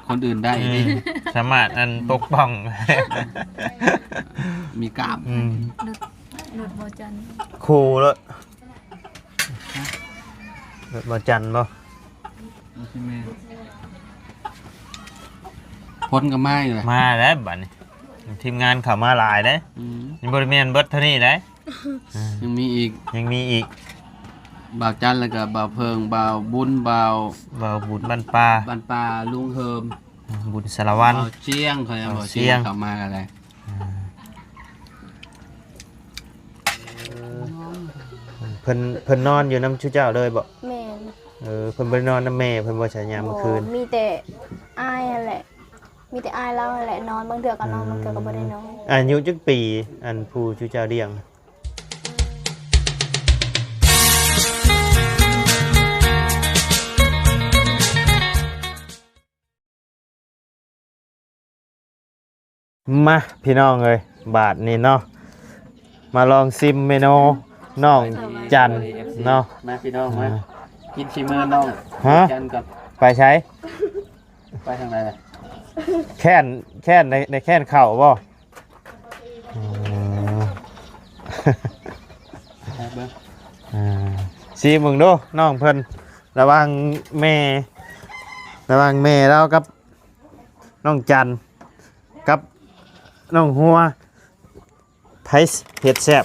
ຄົນອື່ນໄດ້ ອືມ ນີ້ ສາມາດອັນປົກປ້ອງ ມີກ້າມ ອືມ ລົດ ລົດບໍ່ຈັນ ຂູ່ເລີຍ ຮະ ລົດບໍ່ຈັນບໍ່? ໂອເຄແມ່ນ ຄົນກໍມາອີກແລ້ວ ມາແລ້ວບັດນີ້ ທີມງານເຂົ້າມາຫຼາຍເດ້ ອືມ ຍັງບໍ່ໄດ້ແມ່ນເບິດເທົ່ານີ້ເດ້ ອືມ ຍັງມີອີກ ຍັງມີອີກ ບ່າວຈັນ ແລ້ວກໍບ່າວເພິ່ງ ບ່າວບຸນ ບ່າວ ບ່າວບຸນ ບ້ານປ່າ ບ້ານປ່າ ລຸງເຮີມ ບຸນສາລະວັນ ບ່າວຊຽງ ເຂົາເອີ້ນ ບ່າວຊຽງ ບ່າວຊຽງ ເຂົ້າມາກັນແລ້ວ ອ່າ ເພິ່ນ ເພິ່ນນອນຢູ່ນຳຊຸເຈົ້າເລີຍບໍ່? ແມ່ນ ເອີ ເພິ່ນບໍ່ໄດ້ນອນນຳແມ່ເພິ່ນບໍ່ ຊະຍາມມື້ຄືນ? ບໍ່ ມີແຕ່ອ້າຍຫັ້ນແຫຼະ ມີແຕ່ອ້າຍລາວຫັ້ນແຫຼະນອນ ບາງເທື່ອກໍນອນ ບາງເທື່ອກໍບໍ່ໄດ້ນອນ ອືມ ອາຍຸຈັກປີ ອັນຜູ້ຊຸເຈົ້າລ້ຽງ? ມາພີ່ນ້ອງເອີຍ ບາດນີ້ເນາະ ມາລອງຊິມເມນູນ້ອງຈັນເນາະ ມາພີ່ນ້ອງມາ ອ່າ ກິນຊີມືນ້ອງ ຮະ ຈັນກ່ອນ ໄປໃສ? ໄປທາງໃດລະ? ແຄ້ນ ແຄ້ນ ໄດ້ ໄດ້ແຄ້ນເຂົ້າບໍ່? ອືມ ໃຫ້ເບິ່ງ ອ່າ ຊີມເບິ່ງດູນ້ອງເພິ່ນ ລະຫວ່າງແມ່ ລະຫວ່າງແມ່ລາວກັບນ້ອງຈັນ ກັບນ້ອງຫົວ ໃຜເຮັດແຊບ?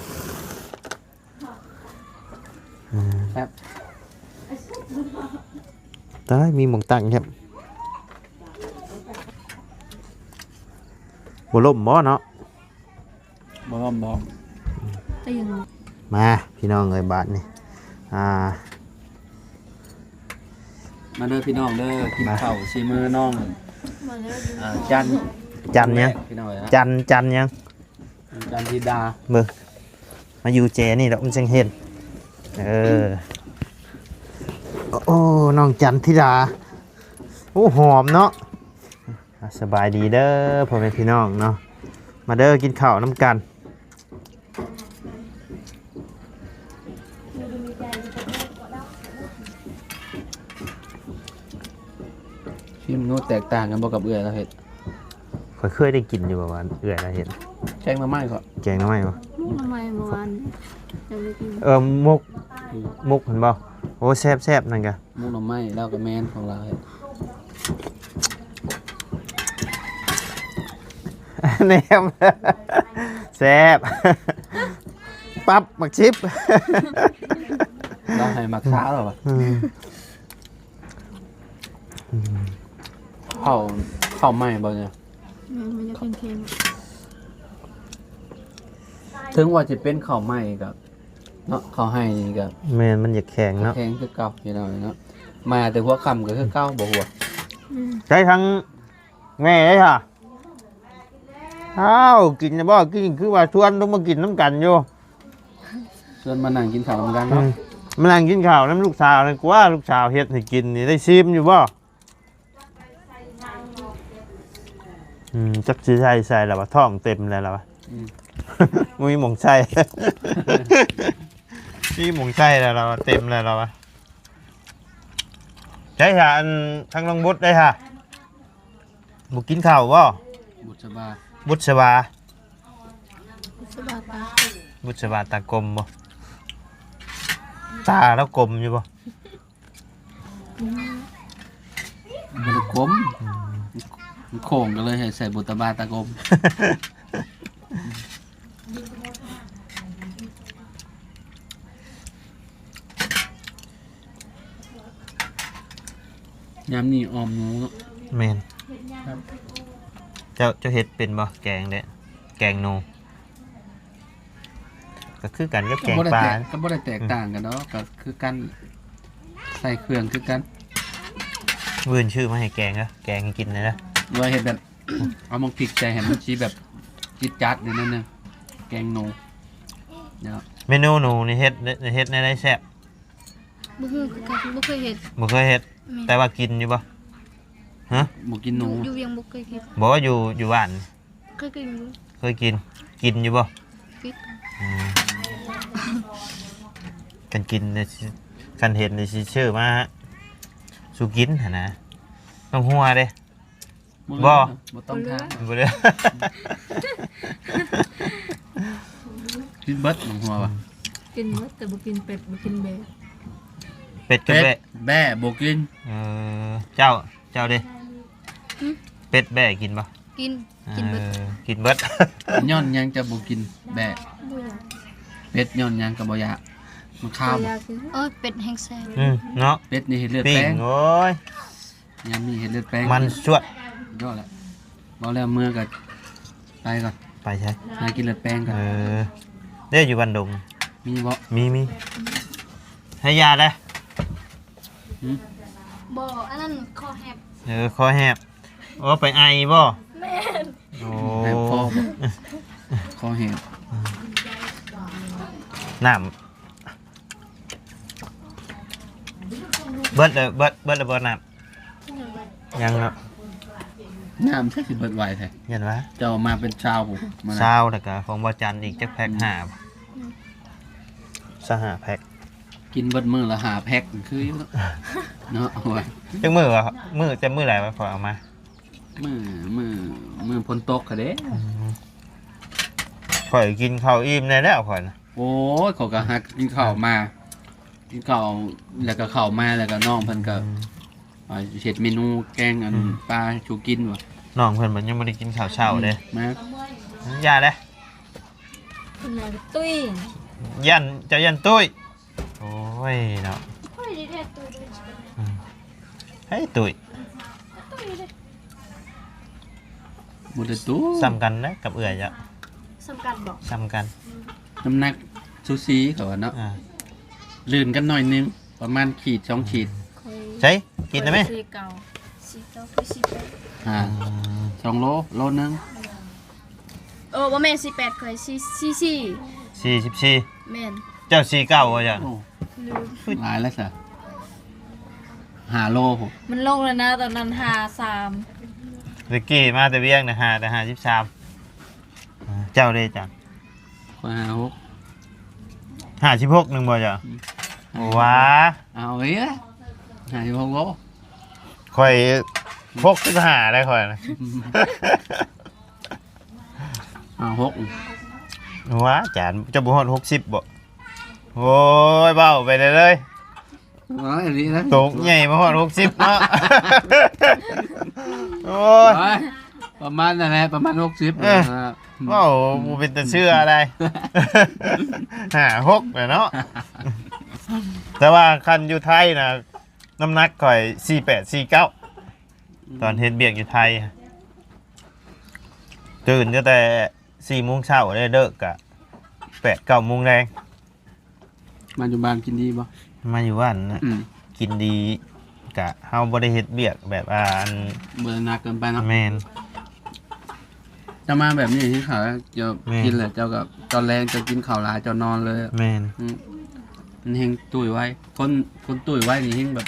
ອືມ ແຊບ ຕາຍ ມີໝ່ອງຕັ້ງແຊບ ບໍ່ລົ້ມບໍ່ເນາະ? ບໍ່ລ້ອມດອກ ແຕ່ຍັງ ມາພີ່ນ້ອງເອີຍ ບາດນີ້ ອ່າ ມາເດີພີ່ນ້ອງເດີ ກິນ ມາ ເຂົ້າຊີມືນ້ອງ ມາເດີ ອ່າ ຈັນ ຈັນຫຍັງ? ພີ່ນ້ອງເອີຍ ຈັນ ຈັນຫຍັງ? ຈັນທິດາ ເບິ່ງ ມາຢູ່ແຈນີ້ດອກ ມັນຈັ່ງເຫັນ ເອີ ໂອ້ ນ້ອງຈັນທິດາ ໂອ້ ຫອມເນາະ. ອ່ະ ສະບາຍດີເດີພໍ່ແມ່ພີ່ນ້ອງເນາະ ມາເດີກິນເຂົ້ານຳກັນ ຊີມດູແຕກຕ່າງກັນບໍ່ກັບເອື້ອຍລາວເຮັດ? ຂ້ອຍເຄີຍໄດ້ກິນຢູ່ບໍ່ວ່າເອື້ອຍລາວເຮັດ ແກງໜໍ່ໄມ້ເກາະ ແກງໜໍ່ໄມ້ບໍ່? ໝົກໜໍ່ໄມ້ມື້ວານນີ້ຍັງໄດ້ກິນ ເອີ ໝົກ ໝົກຫັ້ນບໍ່? ໂອ້ ແຊບໆ ນັ້ນກະ ໝົກໜໍ່ໄມ້ລາວກະແມ່ນຂອງລາວ ແນມ ແຊບ ປັບ ໝາກຊິບ ລາວໃຫ້ໝາກຊາລາວວ່າ ອືມ ເຂົ້າ ເຂົ້າໃໝ່ບໍ່ນີ້? ແມ່ນ ມັນຢາກແຂງໆ ເຖິງວ່າຈະເປັນເຂົ້າໃໝ່ກໍ ເນາະ ເຂົ້າໄຮ່ນີ້ກໍ ແມ່ນ ມັນຢາກແຂງເນາະ ແຂງຄືເກົ່າພີ່ນ້ອງເນາະ ມາແຕ່ຫົວຄ່ຳກໍຄືເກົ່າ ບໍ່ຫົວ ອືມ ໃຊ້ທັງແມ່ເດ້ຫະ ອ້າວ ກິນແລ້ວບໍ່? ກິນ ຄືວ່າຊວນລົງມາກິນນຳກັນຢູ່ ຊວນມານັ່ງກິນເຂົ້ານຳກັນເນາະ ອືມ ມານັ່ງກິນເຂົ້ານຳລູກສາວນັ້ນກວ່າ ລູກສາວເຮັດໃຫ້ກິນນີ້ ໄດ້ຊີມຢູ່ບໍ່? ອືມ ຈັກຊິໃສ່ໃສ່ລະວະ ທ້ອງເຕັມແລ້ວລະວະ ອືມ ບໍ່ມີໝ່ອງໃສ່ ມີໝ່ອງໃສ່ແລ້ວລະວະ ເຕັມແລ້ວລະວະ ໃຊ້ຫາ ອັນ ທາງນ້ອງບຸດໄດ້ຫາ ບໍ່ກິນເຂົ້າບໍ່? ບຸດສະບາ ບຸດສະບາ ບຸດສະບາຕາ ບຸດສະບາຕາກົມບໍ່? ຕາລາວກົມຢູ່ບໍ່? ບໍ່ໄດ້ກົມ ອືມ ມັນໂຄ້ງກໍເລີຍໃຫ້ໃສ່ບຸດສະບາຕາກົມ. ຍາມນີ້ອອມໜູເນາະ ແມ່ນ ເຈົ້າ ເຈົ້າເຮັດເປັນບໍ່? ແກງເດ້ ແກງໜູ ກໍຄືກັນກັບແກງປາ ກໍບໍ່ໄດ້ແຕກ ກໍບໍ່ໄດ້ແຕກຕ່າງກັນດອກ ອືມ ກໍຄືກັນ ໃສ່ເຄື່ອງຄືກັນ ມື້ອື່ນຊື້ມາໃຫ້ແກງເດີ ແກງໃຫ້ກິນແດ່ເດີ ຫຼືວ່າເຮັດແບບ ເອົາໝາກພິກໃສ່ໃຫ້ມັນຊິແບບຈິດຈັດໜ້ອຍໜຶ່ງ ແກງໜູເນາະ ເມນູໜູນີ້ເຮັດ ເຮັດແນວໃດແຊບ? ບໍ່ຮູ້ຄືກັນ ບໍ່ເຄີຍເຮັດ ບໍ່ເຄີຍເຮັດ ແມ່ນ ແຕ່ວ່າກິນຢູ່ບໍ່? ຮະ? ບໍ່ກິນໜູ ຢູ່ ຢູ່ວຽງບໍ່ເຄີຍເຮັດ ບໍ່ ຢູ່ ຢູ່ບ້ານ ເຄີຍກິນຢູ່ ເຄີຍກິນ ກິນຢູ່ບໍ່? ກິນ ອືມ ຄັນກິນນີ້ຊິ ຄັນເຫັນນີ້ຊິຊື້ມາສູ່ກິນຫັ້ນນະ ນ້ອງຫົວເດ້? ບໍ່ ບໍ່ຕ້ອງຖາມ ບໍ່ເຫຼືອ ກິນເບິດໜອງຫົວວະ ກິນເບິດ ແຕ່ບໍ່ກິນເປັດ ບໍ່ກິນແບ້ ເປັດກັບແບ້ ແບ້ບໍ່ກິນ ເອີ ເຈົ້າ ເຈົ້າເດ ຫຶ? ເປັດແບ້ກິນບໍ່? ກິນ ກິນເບິດ ເອີ ກິນເບິດ ຍ້ອນຫຍັງຈະບໍ່ກິນແບ້? ບໍ່ຢາກ ເປັດຍ້ອນຫຍັງກໍບໍ່ຢາກ ມັນຄາວບໍ່? ບໍ່ຢາກກິນ ໂອ້ຍ ເປັດແຮງແຊບ ອືມ ເນາະ ເປັດນີ້ເຮັດເລືອດແປງ ໂອ້ຍ ຍາມນີ້ເຮັດເລືອດແປງ ມັນຊວດ ຍອດລະ ເວົ້າແລ້ວເມືອກໍໄປກ່ອນ ໄປໃສ? ຫາກິນເລືອດແປງກ່ອນ ເອີ ເດ້ ຢູ່ບ້ານດົງ ມີບໍ່? ມີ ມີ ໃຫ້ຢາແດ່ ຫຶ? ບໍ່ ອັນນັ້ນຄໍແຫບ ເອີ ຄໍແຫບ ໂອ້ ໄປໄອບໍ່? ແມ່ນ ໂອ້ ແຫບຄໍບໍ່? ຄໍແຫບ ນ້ຳ ເບິດແລ້ວ ເບິດ ເບິດແລ້ວບໍ່ນ້ຳ? ຍັງເນາະ ນ້ຳໃສຊິເບິດໄວແທ້ ຢ້ານວ່າ ເຈົ້າເອົາມາເປັນຊາວພຸ້ນ ຊາວ ແລ້ວກໍຂອງບໍ່ຈັນອີກຈັກແພັກ ອືມ ຫ້າ ຊາວຫ້າແພັກ ກິນເບິດມື້ລະຫ້າແພັກຄືຢູ່ເນາະ ເນາະ ໂອ້ຍ ຈັກມື້ວະ ມື້ ແຕ່ມື້ໃດວະ ຂ້ອຍເອົາມາ ມື້ ມື້ ມື້ຝົນຕົກຫັ້ນເດ້ ອືມ ຂ້ອຍກິນເຂົ້າອີ່ມແດ່ແລ້ວຂ້ອຍນະ ໂອ້ຍ ຂ້ອຍກໍຫາກິນເຂົ້າມາ ກິນເຂົ້າ ແລ້ວກໍເຂົ້າມາ ແລ້ວກໍນ້ອງເພິ່ນກໍ ອືມ ເຮັດເມນູແກງອັນ ອືມ ປາສູ່ກິນວ່າ ນ້ອງເພິ່ນມັນຍັງບໍ່ໄດ້ກິນເຂົ້າເຊົ້າເດ້ ອືມ ມາ ຢ່າເດ້ ເພິ່ນວ່າຕຸ້ຍ ຢ້ານ ເຈົ້າຢ້ານຕຸ້ຍ ໂອ້ຍເນາະ ຕຸ້ຍເດ້ ຕຸ້ຍເດ້ ອືມ ເຮີ້ຍ ຕຸ້ຍ ຕຸ້ຍເດ້ ບໍ່ໄດ້ຕຸ້ຍ ສ່ຳກັນນະກັບເອື້ອຍເຈົ້າ ສ່ຳກັນບໍ່? ສ່ຳກັນ ນ້ຳໜັກສູສີເຂົາວ່າເນາະ ອ່າ ລື່ນກັນໜ້ອຍໜຶ່ງ ປະມານຂີດສອງຂີດ ຂ້ອຍ ໃສ ກິນໄດ້ໄໝ? ສີ່ເກົ້າ ສີ່ເກົ້າ ຂ້ອຍສີ່ແປດ ອ່າ ອືມ ສອງໂລ ໂລໜຶ່ງ ໂອ້ ບໍ່ແມ່ນສີ່ແປດ ຂ້ອຍສີ່ ສີ່ສີ່ ສີ່ສິບສີ່ ແມ່ນ ເຈົ້າສີ່ເກົ້າບໍ່ເຈົ້າ? ໂອ້ ລືມ ຫຼາຍແລ້ວຊະ ຫ້າໂລພຸ້ນ ມັນລົງແລ້ວນະ ຕອນນັ້ນຫ້າສາມ ຕະກີ້ມາແຕ່ວຽງນະ ຫ້າ ແຕ່ຫ້າສິບສາມ ເຈົ້າເດ້ຈັງ? ຂ້ອຍຫ້າຫົກ ຫ້າສິບຫົກໜຶ່ງບໍ່ເຈົ້າ? ອືມ ໂອ້ ຫວາ ເອົາອີກ ຫ້າສິບຫົກໂລ ຂ້ອຍຫົກສິບຫ້າໄດ໋ຂ້ອຍນະ ຫ້າຫົກ ຫວາ ຈານ ເຈົ້າບໍ່ຮອດຫົກສິບບໍ່? ໂອ້ຍ ເວົ້າໄປເລີຍ ໂອ້ຍ ອີ່ຫຼີນະ ໂຕໃຫຍ່ມາຮອດຫົກສິບເນາະ ໂອ້ຍ ປະມານນັ້ນແຫຼະ ປະມານຫົກສິບ ເອີ ເອີ ເວົ້າບໍ່ເປັນຕາເຊື່ອໃດ ຫ້າຫົກແຫຼະເນາະ ແຕ່ວ່າຄັນຢູ່ໄທນະ ນ້ຳໜັກຂ້ອຍສີ່ແປດ ສີ່ເກົ້າ ອືມ ຕອນເຮັດວຽກຢູ່ໄທ ຕື່ນຕັ້ງແຕ່ສີ່ໂມງເຊົ້າເດ້ ເລີກກະແປດ ເກົ້າໂມງແລງ ມາຢູ່ບ້ານກິນດີບໍ່? ມາຢູ່ບ້ານນະ ອືມ ກິນດີ ກະເຮົາບໍ່ໄດ້ເຮັດວຽກແບບວ່າອັນ ບໍ່ໄດ້ໜັກເກີນໄປເນາະ ແມ່ນ ເຈົ້າມາແບບນີ້ເຫັນເຂົາເຈົ້າ ແມ່ນ ກິນແລ້ວເຈົ້າກໍ ຕອນແລງເຈົ້າກິນເຂົ້າຫຼາຍເຈົ້ານອນເລີຍ ແມ່ນ ອືມ ມັນແຮ່ງຕຸ້ຍໄວ ຄົນ ຄົນຕຸ້ຍໄວນີ້ແຮ່ງແບບ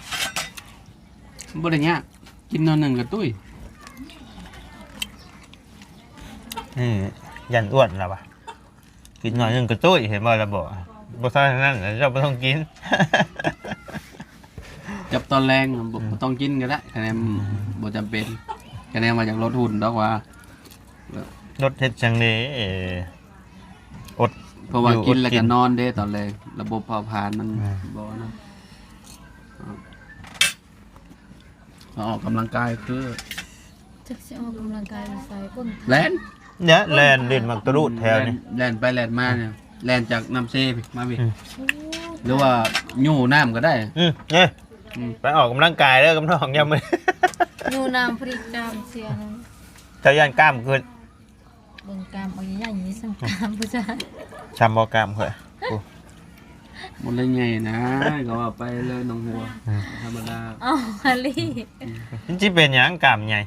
ບໍ່ໄດ້ຍາກ ກິນໜ້ອຍໜຶ່ງກໍຕຸ້ຍ ເອີ ຢ້ານອ້ວນລະວະ. ກິນໜ້ອຍໜຶ່ງກໍຕຸ້ຍ ເຫັນບໍ່ລະບໍ? ບໍ່ເທົ່ານັ້ນເຈົ້າບໍ່ຕ້ອງກິນ ຈັບຕອນແລງ ບໍ່ ອືມ ບໍ່ຕ້ອງກິນກໍໄດ້ ຄະແນນ ອືມ ບໍ່ຈຳເປັນ ຄະແນນວ່າຢາກລົດຫຸ່ນດອກວ່າ ລົດເຮັດຫຍັງເດ້ ອົດ ເພາະວ່າກິນແລ້ວກໍນອນເດ້ຕອນແລງ ລະບົບເຜົາຜານມັນ ແມ່ນ ບໍ່ນັ້ນ. ອອກກຳລັງກາຍຄື ຈັກຊິອອກກຳລັງກາຍຢູ່ໃສ ເບິ່ງ ແລ່ນ ເນຍ ແລ່ນຫຼິ້ນໝາກຕະລຸດແຖວນີ້ ແລ່ນ ແລ່ນໄປແລ່ນມານີ້ ແລ່ນຈາກນ້ຳເຊມາພີ້ ອືມ ໂອ້ ຫຼືວ່າຍູ້ນ້ຳກໍໄດ້ ອືມ ເອີ ອືມ ໄປອອກກຳລັງກາຍເດີກັບນ້ອງຍາມມື້ ຍູ້ນ້ຳ ພໍດີກ້າມເສຍນັ້ນ ເຈົ້າຢ້ານກ້າມຂຶ້ນ ເບິ່ງກ້າມເອົາໃຫຍ່ໆ ສ່ຳກ້າມຜູ້ຊາຍ ສ່ຳບໍ່ກ້າມຂ້ອຍ ໂອ້ ບໍ່ໄດ້ໃຫຍ່ນະ ກໍວ່າໄປເລີຍໜອງຫົວ ອືມ ທຳມະດາ ເອົາ ອາລີ ອືມ ມັນຊິເປັນຫຍັງກ້າມໃຫຍ່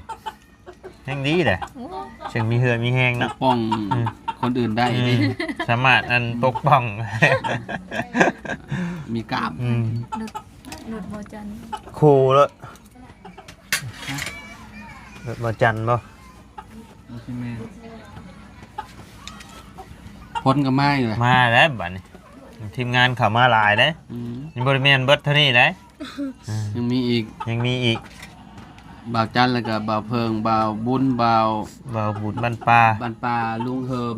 ແຮ່ງດີແຫຼະ ໂອ້ ເຊິ່ງມີເຫື່ອມີແຮງເນາະ ປົກປ້ອງ ອືມ ຄົນອື່ນໄດ້ ອືມ ເດ້ ສາມາດອັນ ອືມ ປົກປ້ອງ ມີກ້າມ ອືມ ລົດ ລົດບໍ່ຈັນ ຄູ່ລົດ ຮະ ລົດບໍ່ຈັນບໍ່? ໂອເຄແມ່ນ ຄົນກໍມາອີກແລ້ວ ມາແລ້ວບັດນີ້ ທີມງານເຂົ້າມາຫຼາຍເດ້ ອືມ ຍັງບໍ່ໄດ້ແມ່ນເບິດເທົ່ານີ້ເດ້ ອືມ ຍັງມີອີກ ຍັງມີອີກ ບ່າວຈັນ ແລ້ວກໍບ່າວເພິ່ງ ບ່າວບຸນ ບ່າວ ບ່າວບຸນບ້ານປ່າ ບ້ານປ່າ ລຸງເຮີມ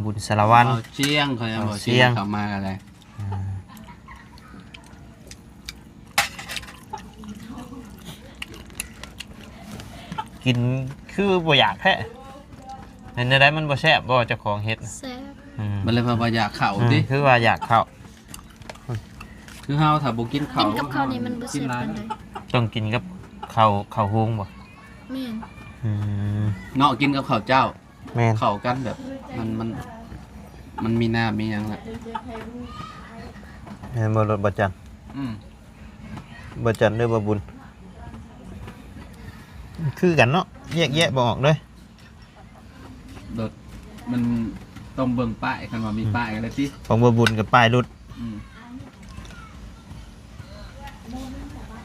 ບຸນສາລະວັນ ບ່າວຊຽງ ເຂົາເອີ້ນ ບ່າວຊຽງ ບ່າວຊຽງ ເຂົ້າມາກໍໄດ້ ອ່າ ກິນຄືບໍ່ຢາກແທ້ ເປັນແນວໃດ ມັນບໍ່ແຊບບໍ່ ເຈົ້າຂອງເຮັດນະ? ແຊບ ອືມ ມັນເລີຍວ່າຢາກເຂົ້າຕິ ອືມ ຄືວ່າຢາກເຂົ້າ ຄືເຮົາຖ້າບໍ່ກິນເຂົ້າ ກິນກັບເຂົ້ານີ້ມັນບໍ່ແຊບປານໃດ ຕ້ອງກິນກັບເຂົ້າ ເຂົ້າຫຸງບໍ່? ແມ່ນ ອືມ ເນາະ ກິນກັບເຂົ້າເຈົ້າ ແມ່ນ ເຂົ້າກັນແບບ ມັນ ມັນ ມັນມີນ້ຳມີຫຍັງລະ ແມ່ນບໍ່ ລົດບໍ່ຈັນ? ອືມ ບໍ່ຈັນເດີ ບໍ່ບຸນ ຄືກັນເນາະ ແຍກແຍະບໍ່ອອກເລີຍ. ລົດມັນຕ້ອງເບິ່ງປ້າຍ ຄັນວ່າມີ ອືມ ປ້າຍກໍໄດ້ຕິ ຂອງບໍ່ບຸນກັບປ້າຍຫຼຸດ ອືມ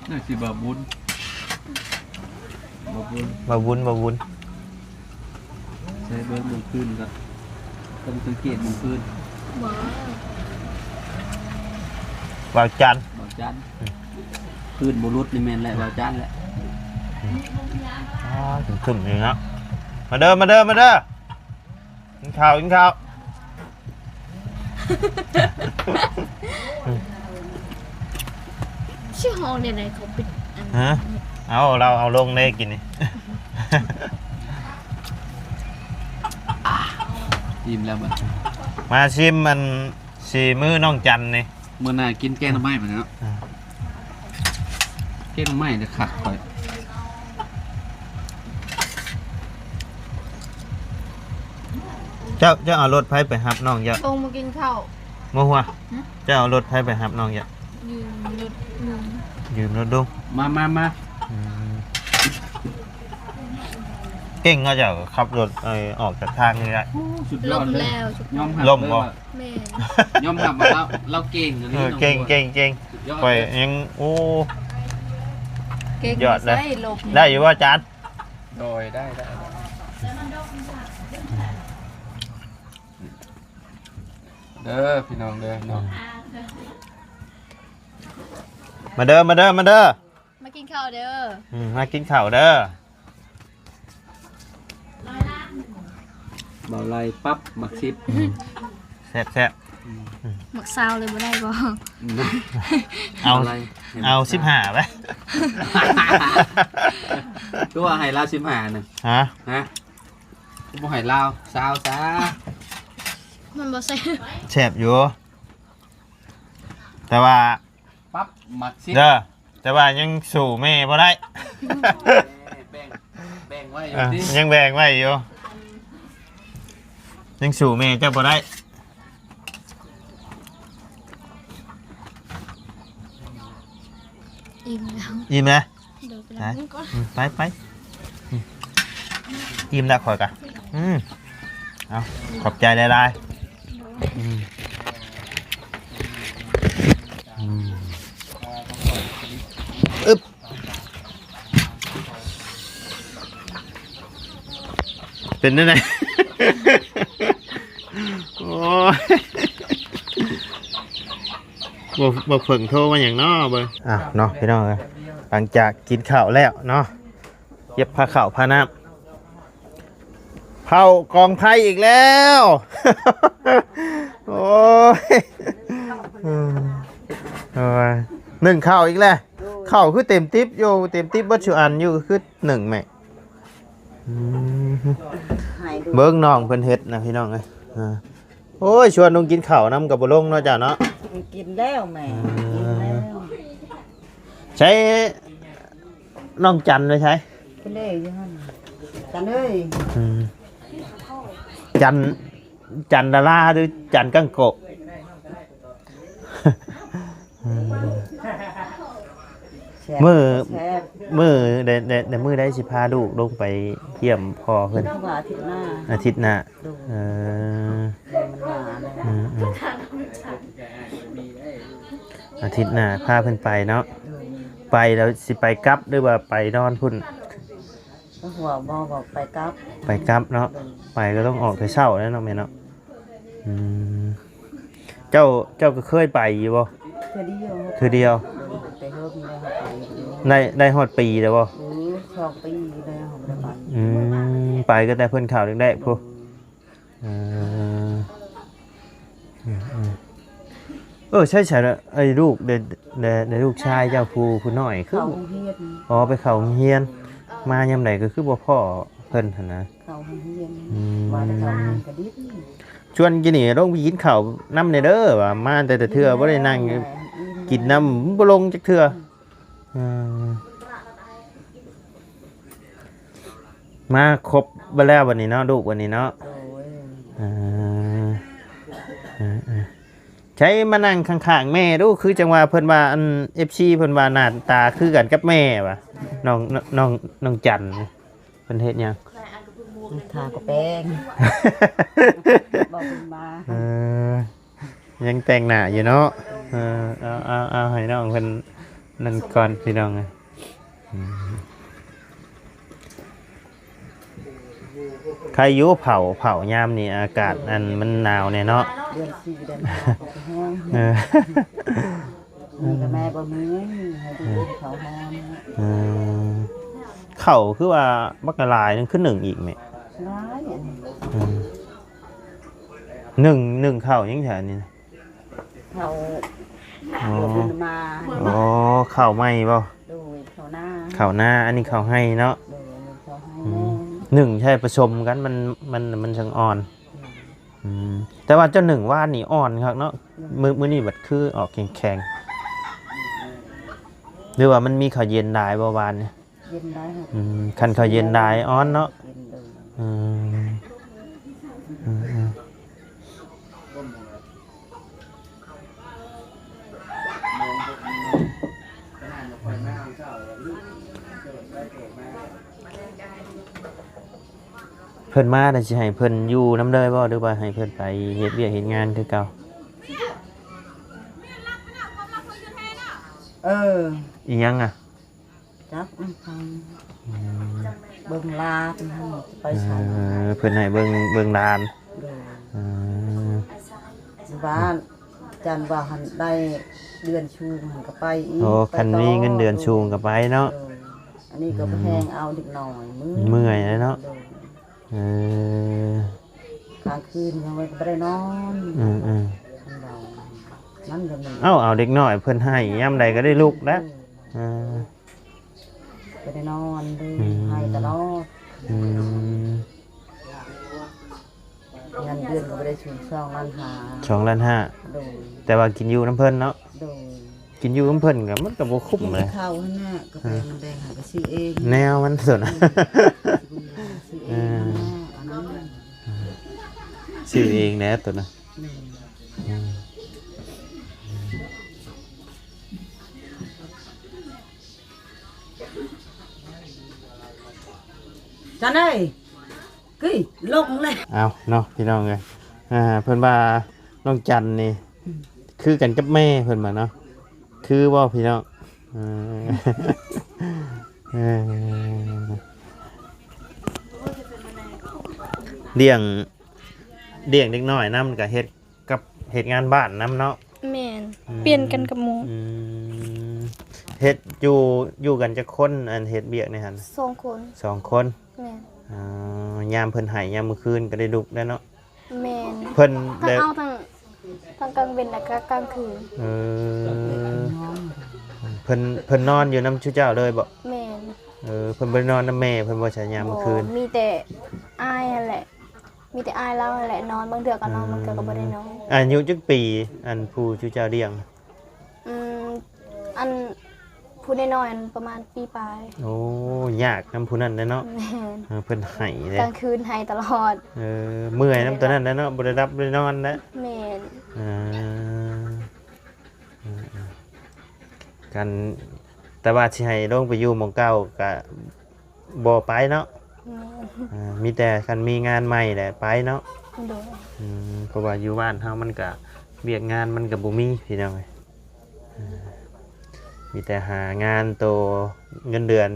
ໜ້າຊິບໍ່ບຸນ ບໍ່ບຸນ ບໍ່ບຸນ ບໍ່ບຸນ ໃສ່ເບິ່ງມື້ຄືນກໍຕ້ອງສັງເກດມື້ຄືນ ບ່າວຈັນ ບ່າວຈັນ ອືມ ຄືນບໍ່ຫຼຸດນີ້ແມ່ນແຫຼະ ບ່າວຈັນແຫຼະ ອືມ ອໍ ຂຶ້ນໆ ນີ້ເນາະ ມາເດີ ມາເດີ ມາເດີ. ກິນເຂົ້າ ກິນເຂົ້າ ຊິຮ້ອງແນວໃດ ເຂົາປິດອັນ ຮະ ເອົາ ລາວເອົາລົງເດ້ກິນນີ້ ອີ່ມແລ້ວບັດ ມາຊິມອັນສີມືນ້ອງຈັນນີ້ ມື້ໜ້າກິນແກງໜໍ່ໄມ້ບັດນີ້ເນາະ ອ່າ ແກງໜໍ່ໄມ້ເດ້ຄັກຂ້ອຍ ເຈົ້າ ເຈົ້າເອົາລົດໃຜໄປຮັບນ້ອງເຈົ້າ? ລົງມາກິນເຂົ້າ ບໍ່ຫົວ ຫຶ? ເຈົ້າເອົາລົດໃຜໄປຮັບນ້ອງເຈົ້າ? ຢືມລົດລຸງ ຢືມລົດລຸງ ມາ ມາ ມາ ອືມ ເກັ່ງເນາະ ເຈົ້າຂັບລົດ ເອີ ອອກຈາກທາງນີ້ໄດ້ ໂອ້ ສຸດຍອດເລີຍ ລົ້ມແລ້ວ ຍອມຮັບ ລົ້ມບໍ່? ເລີຍວ່າ ແມ່ນ ຍອມຮັບວ່າລາວ ລາວເກັ່ງອີ່ຫຼີ ເອີ ເກັ່ງ ເກັ່ງ ເກັ່ງ ສຸດຍອດ ຂ້ອຍຍັງ ໂອ້ ເກັ່ງ ຍອດເລີຍ ໃຊ້ລົບ ໄດ້ຢູ່ບໍ່ ຈານ? ໂດຍ ໄດ້ ໄດ້ ໄດ້ ເດີພີ່ນ້ອງເດີເນາະ ມາເດີ ມາເດີ ມາເດີ ມາກິນເຂົ້າເດີ ອືມ ມາກິນເຂົ້າເດີ ບ່າວໄລປັບ ໝາກສິບ ອືມ ແຊບໆ ອືມ ໝາກຊາວເລີຍບໍ່ໄດ້ບໍ່? ເອົາ ເອົາສິບຫ້າໄປ ຄືວ່າໃຫ້ລາວສິບຫ້ານະ ຮະ ຮະ ຄືບໍ່ໃຫ້ລາວຊາວຊະ ມັນບໍ່ແຊບ ແຊບຢູ່ ແຕ່ວ່າ ປັບ ໝາກສິບ ເດີ ແຕ່ວ່າຍັງສູ້ແມ່ບໍ່ໄດ້ ແບ່ງ ແບ່ງໄວ້ຢູ່ ເອີ ຕິ ຍັງແບ່ງໄວ້ຢູ່ ຍັງສູ້ແມ່ເຈົ້າບໍ່ໄດ້ ອີ່ມແລ້ວ ອີ່ມແລ້ວ ໂດຍ ໄປ ໄປ ອືມ ໄປ ໄປ ອືມ ອີ່ມແລ້ວຂ້ອຍກະ ອືມ ເອົາ ຂອບໃຈຫຼາຍໆ ອືມ ອືມ ອຶບ ເປັນແນວໃດ? ໂອ້ຍ ບໍ່ ບໍ່ເພິ່ງໂທມາຫຍັງເນາະ ເບິ່ງ ອ້າວ ເນາະ ພີ່ນ້ອງເອີຍ ຫຼັງຈາກກິນເຂົ້າແລ້ວເນາະ ເກັບພາເຂົ້າພານ້ຳ ເຜົາກອງໄຟອີກແລ້ວ ໂອ້ຍ ເອີ ໜຶ້ງເຂົ້າອີກແລ້ວ ເຂົ້າຄືເຕັມຕິບຢູ່ ເຕັມຕິບເບິດຊຸອັນຢູ່ ຄືໜຶ້ງແມ່ ອືມ ເບິ່ງນ້ອງເພິ່ນເຮັດນະ ພີ່ນ້ອງເອີຍ ອ່າ ໂອ້ຍ ຊວນລົງກິນເຂົ້ານຳກໍບໍ່ລົງເນາະເຈົ້າເນາະ ກິນແລ້ວແມ່ ອ່າ ກິນແລ້ວ ໃຊ້ນ້ອງຈັນໄປໃສ? ເພິ່ນເດ້ຢູ່ຫັ້ນ ຈັນເອີຍ ອືມ ຈັນ ຈັນດາລາ ຫຼື ຈັນກັງໂກະ? ອືມ ແຊບ ມື້ ແຊບ ມື້ໃດ ໃດ ໃດມື້ໃດຊິພາລູກລົງໄປຢ້ຽມພໍ່ເພິ່ນ? ຄິດວ່າອາທິດໜ້າ ອາທິດໜ້າ ໂດຍ ເອີ ແມ່ນວ່າແລ້ວ ອືມ ອືມ ອາທິດໜ້າພາເພິ່ນໄປເນາະ ໂດຍ ໄປແລ້ວຊິໄປກັບ ຫຼືວ່າໄປນອນພຸ້ນ? ເພິ່ນວ່າບໍ່ ບອກໄປກັບ ໄປກັບເນາະ ໂດຍ ໄປກໍຕ້ອງອອກແຕ່ເຊົ້າແລ້ວເນາະແມ່ເນາະ ອືມ ເຈົ້າ ເຈົ້າກໍເຄີຍໄປຢູ່ບໍ່? ເທື່ອດຽວ ເທື່ອດຽວ ໂດຍ ແຕ່ເຮີ້ນໄດ້ຮອດໄປຢູ່ ໄດ້ ໄດ້ຮອດປີແລ້ວບໍ່? ໂອ້ ສອງປີແລ້ວບໍ່ໄດ້ໄປ. ອືມ ໄປກໍແຕ່ເພິ່ນເຂົ້າແລກໆພຸ້ນ. ເອີ ເອີ ໃສໆ ໄອ້ລູກ ໄດ້ ໄດ້ ໄດ້ລູກຊາຍເຈົ້າຜູ້ ຜູ້ນ້ອຍຄື ເຂົ້າໂຮງຮຽນ. ອໍ ໄປເຂົ້າໂຮງຮຽນ ມາຍາມໃດກໍຄືບໍ່ພໍ້ເພິ່ນຫັ້ນນະ. ເຂົ້າໂຮງຮຽນ ອືມ ວ່າແຕ່ເຂົ້າໂຮງຮຽນກໍດີ. ຊວນກິນນີ້ ລົງໄປກິນເຂົ້ານຳແດ່ເດີ ວ່າມາແຕ່ລະເທື່ອບໍ່ໄດ້ນັ່ງກິນນຳ ບໍ່ລົງຈັກເທື່ອ. ອືມ ມາຄົບເບິດແລ້ວບັດນີ້ເນາະ ລູກບັດນີ້ເນາະ. ໂດຍ ເອີ ເອີ ໃສມານັ່ງຂ້າງໆແມ່ດູ ຄືຈັ່ງວ່າເພິ່ນວ່າ ອັນ ເອັຟຊີ ເພິ່ນວ່າໜ້າຕາຄືກັນກັບແມ່ວ່າ ນ້ອງ ນ້ອງ ນ້ອງຈັນ ເພິ່ນເຮັດຫຍັງ? ທາກະແປງ ບອກເພິ່ນມາ. ເອີ ຍັງແຕ່ງໜ້າຢູ່ເນາະ. ເອີ ເອົາ ເອົາ ເອົາໃຫ້ນ້ອງເພິ່ນນັ້ນກ່ອນພີ່ນ້ອງ. ອືມ ໃຄຢູ່ ເຜົາ ເຜົາຍາມນີ້ອາກາດ ອືມ ອັນມັນໜາວແດ່ເນາະ. ເດືອນສີ່ເດືອນຫ້າກໍແຫ້ງ. ເອີ ມີແຕ່ແມ່ບໍ່ມີໃຫ້ ເອີ ເຂົ້າຮ້ອນ. ເອີ ເຂົ້າຄືວ່າບັກຫຼາຍໜຶ່ງ ຄືໜຶ້ງອີກແມ່? ຫຼາຍ ອືມ ໜຶ້ງ ໜຶ້ງເຂົ້າຫຍັງແທ້ນີ້? ເຂົ້າ ອໍ ເຂົ້າໃໝ່ບໍ່? ໂດຍ ເຂົ້ານາ ເຂົ້ານາ ອັນນີ້ເຂົ້າໄຮ່ເນາະ. ໂດຍ ເຂົ້າໄຮ່. ອືມ ໜຶ້ງໃຊ້ປະສົມກັນ ມັນ ມັນ ມັນຈັ່ງອ່ອນ. ອືມ ອືມ ແຕ່ວ່າເຈົ້າໜຶ້ງວານນີ້ອ່ອນຄັກເນາະ. ອືມ ມື້ ມື້ນີ້ບັດຄືອອກແຂງໆ ຫຼືວ່າມັນມີເຂົ້າເຢັນຫຼາຍບໍ່ວານນີ້? ເຢັນໄດ້. ອືມ ຄັນເຂົ້າເຢັນຫຼາຍອ່ອນເນາະ. ເຢັນເລີຍ. ອືມ ອືມ ອືມ ເພິ່ນມາແລ້ວຊິໃຫ້ເພິ່ນຢູ່ນຳເລີຍບໍ່ ຫຼືວ່າໃຫ້ເພິ່ນໄປເຮັດວຽກເຮັດງານຄືເກົ່າ? ເອີ ອີ່ຫຍັງອະ? ຈັກນຳເຂົາ. ອືມ ເບິ່ງຫຼານ ໄປໃສ. ເອີ ເພິ່ນໃຫ້ເບິ່ງ ເບິ່ງຫຼານ. ໂດຍ. ເອີ ຢູ່ບ້ານ ຈັນວ່າຫັ້ນໄດ້ເດືອນສູງຫັ້ນກໍໄປອີກ. ໂອ້ ໄປຕໍ່. ຄັນມີເງິນເດືອນສູງກໍໄປເນາະ. ໂດຍ. ອັນນີ້ກໍ ອືມ ແຮງເອົາເດັກນ້ອຍ ເມື່ອຍ ເມື່ອຍແລ້ວເນາະ. ໂດຍ. ເອີ ກາງຄືນຍັງບໍ່ໄດ້ນອນ. ອືມໆ ມັນກໍມີ. ເອົ້າ ເອົາເດັກນ້ອຍເພິ່ນໃຫ້ຍາມໃດກໍໄດ້ລຸກແລ້ວ. ເອີ ເອີ ບໍ່ໄດ້ນອນເດ້. ອືມ ໃຫ້ຕະຫຼອດ. ອືມ ເງິນເດືອນກໍບໍ່ໄດ້ສູງ ສອງລ້ານຫ້າ. ສອງລ້ານຫ້າ. ໂດຍ. ແຕ່ວ່າກິນຢູ່ນຳເພິ່ນເນາະ. ໂດຍ. ກິນຢູ່ນຳເພິ່ນກໍມັນກໍບໍ່ຄຸ້ມເລີຍ. ເຂົ້າຫັ້ນນະ ກາແຟ ອືມ ນ້ຳແດງຫາກໍຊື້ເອງ. ແນວມັນຕົວນະ. ອືມ ຊື້ເອງ. ເອີ ຫັ້ນນະ ອັນນັ້ນ ຊື້ເອງແຫຼະຕົວນະ. ແມ່ນ. ອືມ ຈັນເອີຍ ກຶ້ຍ ລົງເລີຍ. ເອົາເນາະ ພີ່ນ້ອງເອີຍ ອ່າ ເພິ່ນວ່ານ້ອງຈັນນີ້ ອືມ ຄືກັນກັບແມ່ເພິ່ນວ່າເນາະ. ຄືບໍ່ພີ່ນ້ອງ? ເອີ ເອີ ລ້ຽງ ລ້ຽງເດັກນ້ອຍນຳ ກໍເຮັດ ກັບເຮັດງານບ້ານນຳເນາະ. ແມ່ນ. ອືມ ປ່ຽນກັນກັບໝູ່. ອືມ ເຮັດຢູ່ ຢູ່ກັນຈັກຄົນ ອັນເຮັດວຽກໃນຫັ້ນ? ສອງຄົນ. ສອງຄົນ. ແມ່ນ. ອໍ ຍາມເພິ່ນໄຫ້ຍາມມື້ຄືນກໍໄດ້ລຸກແລ້ວເນາະ. ແມ່ນ. ເພິ່ນ ທັງເອົາທັງ ທັງກາງເວັນແລ້ວກໍກາງຄືນ. ເອີ ເພິ່ນ ເພິ່ນນອນຢູ່ນຳຊຸເຈົ້າເລີຍບໍ? ແມ່ນ. ເອີ ເພິ່ນບໍ່ໄດ້ນອນນຳແມ່ເພິ່ນບໍ່ ຊະຍາມມື້ຄືນ? ບໍ່ ມີແຕ່ອ້າຍຫັ້ນແຫຼະ. ມີແຕ່ອ້າຍລາວຫັ້ນແຫຼະນອນ ບາງເທື່ອກໍນອນ ອືມ ບາງເທື່ອກໍບໍ່ໄດ້ນອນ. ອາຍຸຈັກປີ ອັນຜູ້ ຜູ້ເຈົ້າລ້ຽງ? ອືມ ອັນຜູ້ນ້ອຍໆ ອັນປະມານປີປາຍ. ໂອ້ ຍາກນຳຜູ້ນັ້ນແຫຼະເນາະ. ແມ່ນ. ເອີ ເພິ່ນໄຫ້ເດ້ ກາງຄືນໄຫ້ຕະຫຼອດ. ເອີ ເມື່ອຍນຳຕົວນັ້ນແຫຼະເນາະ ບໍ່ໄດ້ຫຼັບບໍ່ໄດ້ນອນແຫຼະ. ແມ່ນ. ເອີ ເອີ ເອີ ຄັນ ແຕ່ວ່າຊິໃຫ້ລົງໄປຢູ່ໝ່ອງເກົ່າກະ ບໍ່ໄປເນາະ. ແມ່ນ. ເອີ ມີແຕ່ຄັນມີງານໃໝ່ແຫຼະໄປເນາະ. ໂດຍ. ອືມ ເພາະວ່າຢູ່ບ້ານເຮົາມັນກະ ວຽກງານມັນກະບໍ່ມີ ພີ່ນ້ອງເອີຍ. ເອີ ມີແຕ່ຫາງານໂຕເງິນເດືອນ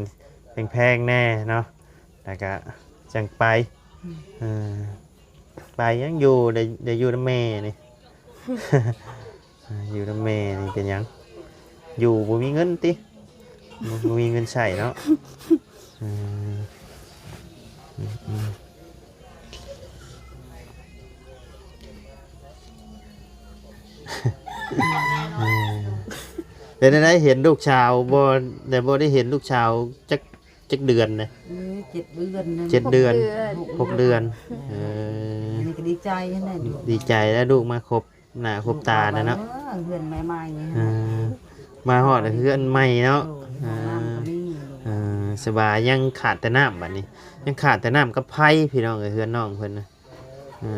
ແພງໆແດ່ເນາະ ແລ້ວກະຈັ່ງໄປ. ອືມ. ເອີ ໄປຫຍັງ ຢູ່ ໄດ້ ໄດ້ຢູ່ນຳແມ່ນີ້. ອ່າ ຢູ່ນຳແມ່ນີ້ເປັນຫຍັງ? ຢູ່ບໍ່ມີເງິນຕິ? ບໍ່ ບໍ່ມີເງິນໃຊ້ເນາະ. ເອີ ອືມໆ ເອີ ເປັນຈັ່ງໃດ ເຫັນລູກສາວບໍ່ ໄດ້ ບໍ່ໄດ້ເຫັນລູກສາວຈັກ ຈັກເດືອນນະ? ເອີ ເຈັດເດືອນນະ ເຈັດເດືອນ ຫົກເດືອນ ຫົກເດືອນ ເອີ ອັນນີ້ກໍດີໃຈຫັ້ນແຫຼະ ດີໃຈແລ້ວລູກມາຄົບໜ້າຄົບຕາແລ້ວເນາະ ເອີ ເຮືອນໃໝ່ໆ ເອີ ມາຮອດເຮືອນໃໝ່ເນາະ ໂດຍ ເອີ ຫ້ອງນ້ຳກໍມີ ເອີ ສະບາຍ ຍັງຂາດແຕ່ນ້ຳ ບັດນີ້ຍັງຂາດແຕ່ນ້ຳກັບໄຟ ພີ່ນ້ອງເອີຍ ເຮືອນນ້ອງເພິ່ນນະ ເອີ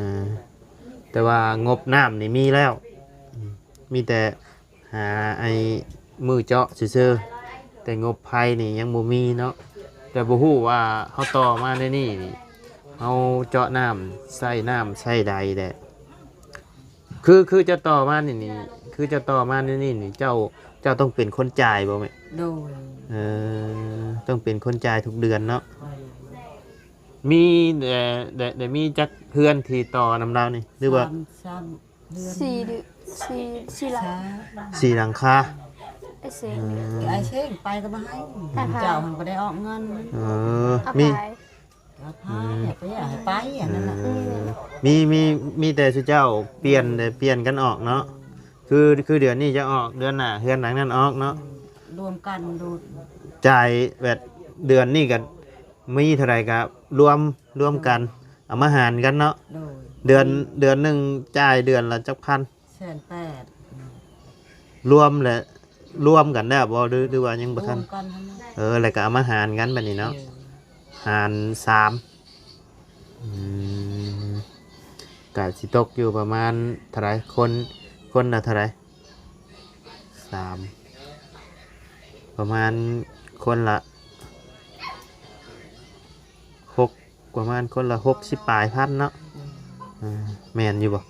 ແຕ່ວ່າງົບນ້ຳນີ້ມີແລ້ວ ອືມ ມີແຕ່ ຫາໄອ້ມືເຈາະຊື່ໆ ແຕ່ງົບໄຟນີ້ຍັງບໍ່ມີເນາະ ແຕ່ບໍ່ຮູ້ວ່າເຮົາຕໍ່ມາໃນນີ້ນີ້ ເຮົາເຈາະນ້ຳ ໃຊ້ນ້ຳໃຊ້ໃດແດ່ ຄື ຄືຈະຕໍ່ມານີ້ນີ້ ຄືຈະຕໍ່ມາໃນນີ້ນີ້ ເຈົ້າ ເຈົ້າຕ້ອງເປັນຄົນຈ່າຍບໍ່ແມ່? ໂດຍ ເອີ ຕ້ອງເປັນຄົນຈ່າຍທຸກເດືອນເນາະ ໂດຍ ມີ ແດ່ ແດ່ ແດ່ມີຈັກເຮືອນທີ່ຕໍ່ນຳລາວນີ້ ຫຼືວ່າ ສາມ ສາມ ເຮືອນ ສີ່ເດືອນ ສີ່ ສີ່ຫຼັງ ສີ່ຫຼັງຄາ ໄອ້ເສັງ ອືມ ໄອ້ເສັງໄປກໍບໍ່ໃຫ້ ອ້າຍພາຍ ເຈົ້າຫັ້ນບໍ່ໄດ້ອອກເງິນ ເອີ ເອົາ ມີ ພາຍ ເອົາພາຍ ອືມ ໃຫ້ໄປ ໃຫ້ໄປ ອັນນັ້ນນະ ເອີ ມີ ມີ ມີແຕ່ຊຸເຈົ້າປ່ຽນ ແຕ່ປ່ຽນກັນອອກເນາະ ຄື ຄືເດືອນນີ້ຈະອອກ ເດືອນໜ້າເຮືອນຫຼັງນັ້ນອອກເນາະ ອືມ ລວມກັນໂລດ ຈ່າຍແບບເດືອນນີ້ກໍ ມີເທົ່າໃດກໍລວມ ລວມກັນ ໂດຍ ເອົາມາຫານກັນເນາະ ໂດຍ ເດືອນ ເດືອນໜຶ່ງຈ່າຍເດືອນລະຈັກພັນ? ແສນແປດ ລວມແລ້ວ ລວມກັນແລ້ວບໍ່ ຫຼື ຫຼືວ່າຍັງບໍ່ທັນ? ລວມກັນຫັ້ນນະ ເອີ ແລ້ວກໍເອົາມາຫານກັນບັດນີ້ເນາະ ເອີ ຫານສາມ ອືມ ກໍຊິຕົກຢູ່ປະມານເທົ່າໃດ? ຄົນ ຄົນລະເທົ່າໃດ? ສາມ ປະມານຄົນລະຫົກ ປະມານຄົນລະຫົກສິບປາຍພັນເນາະ ອືມ ເອີ ແມ່ນຢູ່ບໍ່?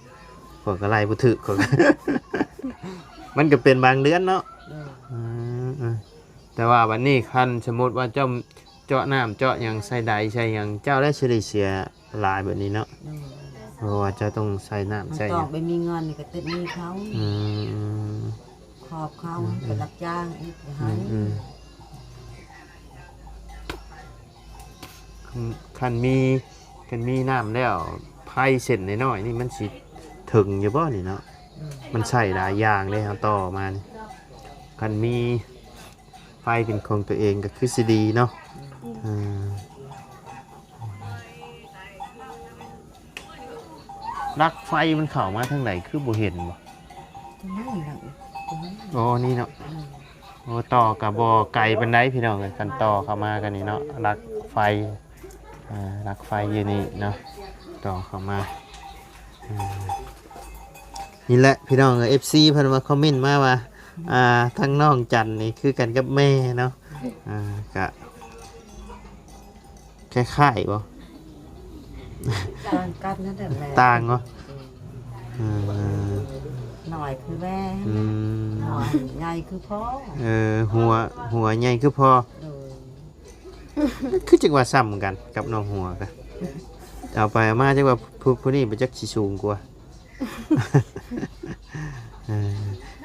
ຂ້ອຍກໍໄລ່ບໍ່ຖືກ ຂ້ອຍກໍ ມັນກໍເປັນບາງເດືອນເນາະ ໂດຍ ອືມ ເອີ ແຕ່ວ່າບັດນີ້ຄັນສົມມຸດວ່າເຈົ້າເຈາະນ້ຳເຈາະຫຍັງໃສ່ໃດໃສ່ຫຍັງ ເຈົ້າໄດ້ຊິໄດ້ເສຍ ຫຼາຍແບບນີ້ເນາະ ໂດຍ ເພາະວ່າເຈົ້າຕ້ອງໃຊ້ນ້ຳໃຊ້ຫຍັງ ມັນຕ້ອງໄປມີເງິນນີ້ກໍຕິດໜີ້ເຂົາ ອືມ ຂອບເຂົາ ອືມ ໄປຮັບຈ້າງອີກ ອືມ ໃຫ້ ອືມ ຄັນ ຄັນມີ ຄັນມີນ້ຳແລ້ວ ໄຟເສັ້ນນ້ອຍໆນີ້ມັນຊິເຖິງຢູ່ບໍ່ນີ້ເນາະ ໂດຍ ມັນໃຊ້ຫຼາຍຢ່າງເດ້ ເຮົາຕໍ່ມານີ້ ຄັນມີ ໄຟເປັນຂອງຕົວເອງກໍຄືຊິດີເນາະ ອືມ ເອີ ຫຼັກໄຟມັນເຂົ້າມາທາງໃດ ຄືບໍ່ເຫັນບໍ່? ຕົງນີ້ແຫຼະ ຕົງນີ້ ອໍ ນີ້ເນາະ ອືມ ໂອ້ ຕໍ່ກໍບໍ່ໄກປານໃດພີ່ນ້ອງເອີຍ ຄັນຕໍ່ເຂົ້າມາກັນນີ້ເນາະ ຫຼັກໄຟ ອ່າ ຫຼັກໄຟຢູ່ນີ້ເນາະ ຕໍ່ເຂົ້າມາ ອືມ ນີ້ແຫຼະພີ່ນ້ອງເອີຍ ເອັຟຊີ ເພິ່ນມາຄອມເມັນມາວ່າ ອ່າ ທາງນ້ອງຈັນນີ້ຄືກັນກັບແມ່ເນາະ ອ່າ ກະຄ້າຍໆບໍ່? ຕ່າງກັນນັ້ນແຫຼະ ຕ່າງບໍ່? ອືມ ເອີ ນ້ອຍຄືແມ່ ອືມ ໃຫຍ່ຄືພໍ່ ເອີ ຫົວ ຫົວໃຫຍ່ຄືພໍ່ ໂດຍ ຄືຈັ່ງວ່າຊ້ຳກັນກັບນ້ອງຫົວກະ ເອົາໄປເອົາມາຈັກວ່າຜູ້ ຜູ້ນີ້ບໍ່ຈັກຊິສູງກວ່າ ເອີ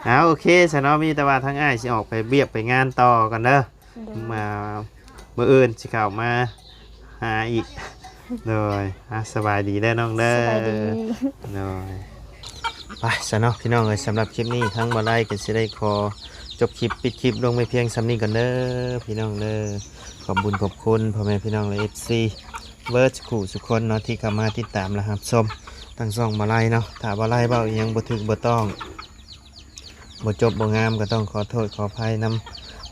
ເອົາ ໂອເຄຊະເນາະ ມີແຕ່ວ່າທາງອ້າຍຊິອອກໄປວຽກໄປງານຕໍ່ກ່ອນເດີ ໂດຍ ມາ ມື້ອື່ນຊິເຂົ້າມາຫາອີກ ໂດຍ ອ່າ ສະບາຍດີເດີນ້ອງເດີ ສະບາຍດີ ໂດຍ ໄປຊະເນາະພີ່ນ້ອງເອີຍ ສຳລັບຄລິບນີ້ທາງບ່າວໄລກໍຊິໄດ້ຂໍຈົບຄລິບ ປິດຄລິບລົງໄວ້ພຽງສ່ຳນີ້ກ່ອນເດີພີ່ນ້ອງເດີ ຂອບບຸນຂອບຄຸນພໍ່ແມ່ພີ່ນ້ອງ ແລະ ເອັຟຊີ ເບິດສູ່ຜູ້ສູ່ຄົນເນາະ ທີ່ເຂົ້າມາຕິດຕາມ ແລະ ຮັບຊົມທາງຊ່ອງບ່າວໄລເນາະ ຖ້າບ່າວໄລເວົ້າອີ່ຫຍັງບໍ່ຖືກບໍ່ຕ້ອງ ບໍ່ຈົບບໍ່ງາມ ກໍຕ້ອງຂໍໂທດຂໍອະໄພນຳ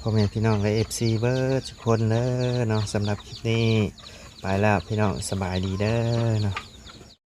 ພໍ່ແມ່ພີ່ນ້ອງ ແລະ ເອັຟຊີ ເບິດທຸກຄົນເດີເນາະ ສຳລັບຄລິບນີ້ໄປແລ້ວພີ່ນ້ອງ ສະບາຍດີເດີເນາະ.